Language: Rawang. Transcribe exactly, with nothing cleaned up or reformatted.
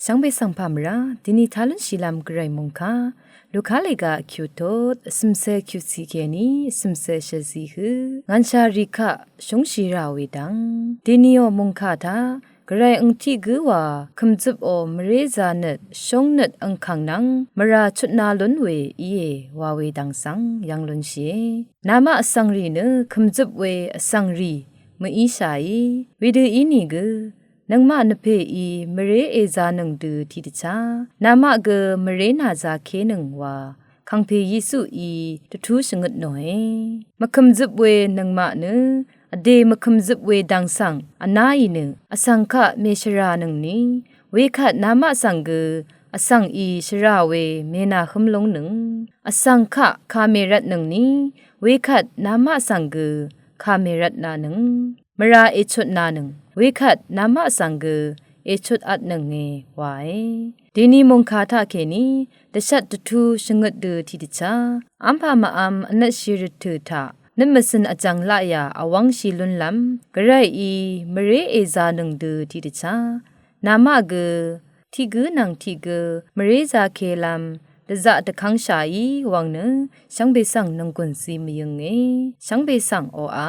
Shvngbe svng pà mvrá, dini talún shìlvm gvray mungkà, Luka lèga kyutot, vsvmse kyusi kèní, vsvmse shvzi hø, ngvnshà rì kaq, shúngshì rà we dvng. Dini ò mungkà taq, gvray àng tiq gǿ wa, kø̀mzøp ò mvré zā nøt, shóng nøt àngkàng nvng, mvrà chutna lún we íe, wa we dvng svng, yv̀ng lúnshìe. Namaq vsvng rì nø, kø̀mzøp we vsvng rì, mø̀íshàí, wedø ínìgø, nøngmaq nvpèí mvré èzānøng dø tiqdvchá, namaq gø mvré nàzākénøng wa, kàngpè Yesuí dvtú shvngøt nòe. Mvkø̀mzøp we nøngmaq nø, vdè mvkø̀mzøp we dvng svng, vnáì nø, vsvng kaq mèshvrànøngni, wekvt namaq svng gø, vsvng í shvrà we mènàhǿm lúngnøng, vsvng kaq kà mèrvtnøngni, wekvt namaq svng gø, kà mèrvtnanøng. Mvrà èchutnanøng, wekvt namaq svng gø, èchutatnønge wae. Dini mungkà taqkèní, dvshvt dvtú shvngøt dø tiqdvchá, vmpà mvvm vnvtshì rvtø̀ taq, nøt mvzøn vjvng laqyà vwv́ngshì lúnlv́m, gvrayí mvré èzānøng dø tiqdvchá, namaq gø, tiq gǿ nvng tiq gǿ, mvré zākélv́m, dvzaq dvkv́ngshàí wvng nø, shvngbe svng nònggùn zí mvyǿnge, shvngbe svng oqà.